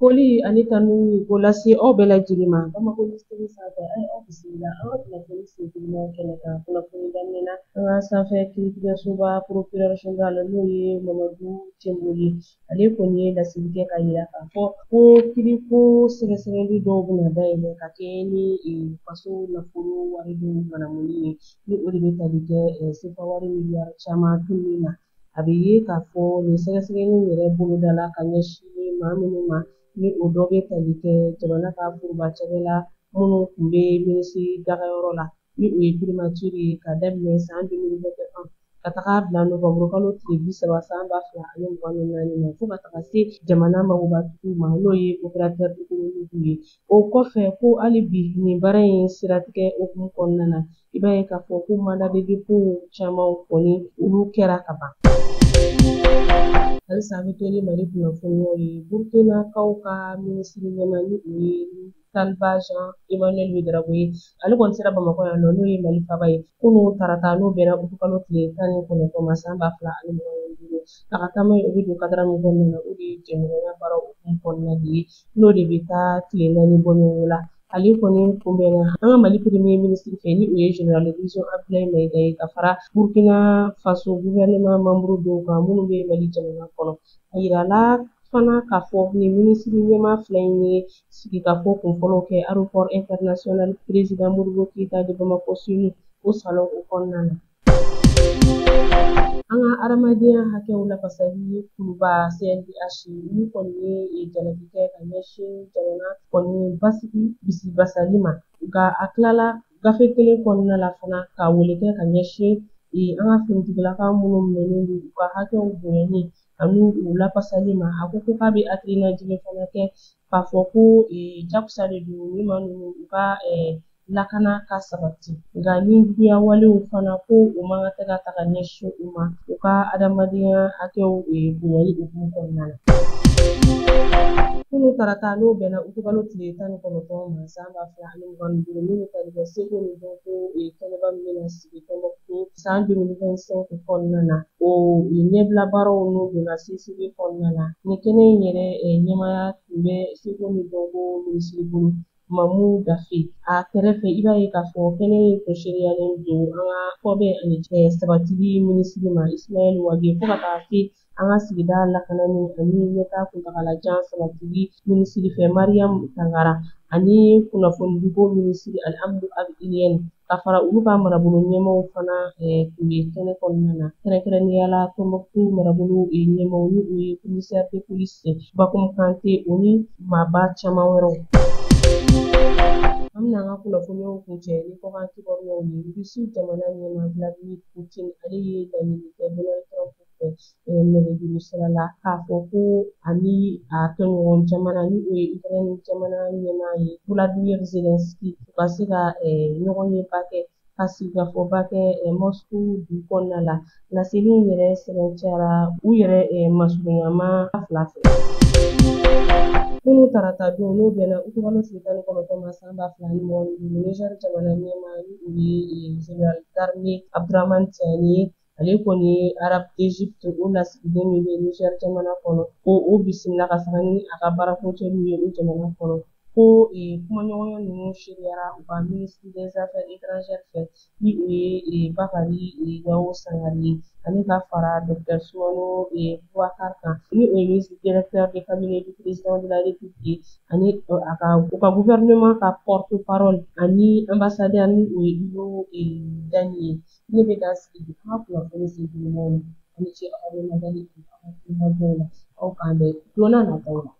Foli ani tanu ko lase aw bɛɛ lajɛlen ma Bamakɔ News TV sanfɛ. A ye aw bisimila an ka kunnafoni senfilimanw kɛnɛ kan. Kunnafoni daminɛ na, an ka sanfɛ kiiritigɛsoba procureur général, n'o ye Mamadu Tenbo ye, ale kɔni ye laseli kɛ ka yira k'a fɔ ko kiriko sɛgɛsɛgɛli dɔw bɛna dayɛlɛ ka kɛ ni faso nafolo wari dɔw manamuni ye, ni o de bɛ tali kɛ sefa wari miliyari caman tununi na. A bɛ ye k'a fɔ nin sɛgɛsɛgɛli yɛrɛ bolodala ka ɲɛsin maa minnu ma, ni o dɔ bɛ tali kɛ jamana ka foroba cakɛla minnu tun bɛ minisiri dagayɔrɔ la, ni o ye primature ye, ka daminɛ san 2021 ka taga bila novembre kalo tile 30 san 2024 ma, fo ka taga se jamana magobatigiw ma, n'o ye opérateur économique ye. O kɔfɛ, ko hali bi nin baara in siratigɛ hukumu kɔnɔna na, i b'a ye k'a fɔ ko mandat de dépôt caman kɔni, olu kɛra ka ban. Halisa an bɛ to ni Mali kunnafoniyaw ye. Burkinakaw ka minisiri ɲɛmaa, ni o ye Taliba Jean Emmanuel Ouedraogo ye, ale kɔni sera Bamakɔ yan nɔ, n'o ye Mali faaba ye, kunun tarata, n'o bɛnna utukalo tile 19 ma san 2025. A ka taama in, o bɛ don cadre min kɔnɔna na, o de ye jɛɲɔgɔnya baaraw hukumu kɔnɔna de ye, n'o de bɛ taa tile 4 bɔɲɔgɔnko la. Ale kɔni kunbɛnna an ka Mali premier ministre fɛ, ni o ye général de division Abdoulaye Maïga ye, ka fara Burkina Faso gouvernement membre dɔw kan minnu bɛ Mali jamana kɔnɔ. A yirala fana k'a fɔ nin minisiri ɲɛmaa fila in ye sigikafɔ kunfɔlɔw kɛ aéroport international président Modibo Keïta de Bamako Senu, o salon o kɔnɔna na. An ka adamadenya hakɛw lafasali kuluba CNDH, olu kɔni ye jalaki kɛ ka ɲɛsin jamana kɔni basigi bisibasali ma. Nka a tilala gafe kelen kɔnɔna la fana ka wele kɛ ka ɲɛsin an ka finitigilaka minnu minɛnen don, u ka hakɛw bonyani ani u lafasali ma. A ko ko k'a bɛ hakilinajigin fana kɛ k'a fɔ ko jakusa de don ni maa ninnu u ka lakana ka sabati, nka ni juguya walew fana, ko u man kan tɛ ka ta ka ɲɛsin u ma u ka adamadenya hakɛw bonyali hukumu kɔnɔna na. Kunun tarata, n'o bɛnna utukalo tile 19 ma san 2025, min bɛ tali kɛ seko ni dɔnko kɛnɛba min bɛna sigi Tɔnbukutu san 2025 kɔnɔna na, o ɲɛbila baaraw n'o donna CCB kɔnɔna na. Nin kɛnɛ in yɛrɛ ɲɛmaaya tun bɛ seko ni dɔnko minisiri bolo, Mamu Dafe. A kɛrɛfɛ, i b'a ye k'a fɔ kɛnɛ in kun seereyalen don an ka kɔbɛn ani sabatili minisiri ma, Ismaël Wagué, fo ka taa se an ka sigida lakanani ani ɲɛtaa kuntagalajan sabatili minisiri fɛ, Mariam Tangara, ani kunnafonidiko minisiri Alhamdou Ag Ilyène, ka fara olu ka marabolo ɲɛmaaw fana tun bɛ kɛnɛ kɔnɔna na, kɛrɛnkɛrɛnnenya la Tɔnbukutu marabolo ɲɛmaaw, ni o ye commissaire de police Bakum Kante, o ni maaba caman wɛrɛw. An bɛna an ka kunnafoniyaw kuncɛ ni kɔkan kibaruyaw ye. Rusi jamana ɲɛmaa Vladimir Poutine, ale ye laɲini kɛ Donald Trump fɛ nɛgɛjuru sira la k'a fɔ ko ani a tɔɲɔgɔn jamana, ni o ye Ukraine jamana ɲɛmaa ye, Vladimir Zelensky, u ka se ka ɲɔgɔn yeba kɛ, ka sigikafɔba kɛ Moscou dugu kɔnɔna la. Laseli in yɛrɛ sɛbɛntiyara u yɛrɛ masurunyama fila fɛ kunun tarata don, n'o bɛnna utukalo tile 19 ma san 2025. Niger jamana ɲɛmaa, ni o ye général d'armée Abdourahamane Tiani ye, ale kɔni ye Arabie d'Égypte o lasigiden min bɛ Niger jamana kɔnɔ, ko o bisimila ka taga ni a ka baara kuncɛliw ye o jamana kɔnɔ. Ko kumaɲɔgɔnya ninnu seereyara u ka ministre des affaires étrangères fɛ, ni o ye Bakari Gawo Sangare ye, ani ka fara docteur Sumano Boubacar kan, ni o ye ministre directeur de cabinet du président de la République ye, ani a ka u ka gouvernement ka porte parole ani ambassadeur, ni o ye Ilo Dani ye. Ne bɛ dan sigi bi an ka kunnafoni senfilimanw na. Aw ni ce aw ka lamɛnni ani aw ka kulonkɛ la. Aw k'an bɛn don n'a nataw la.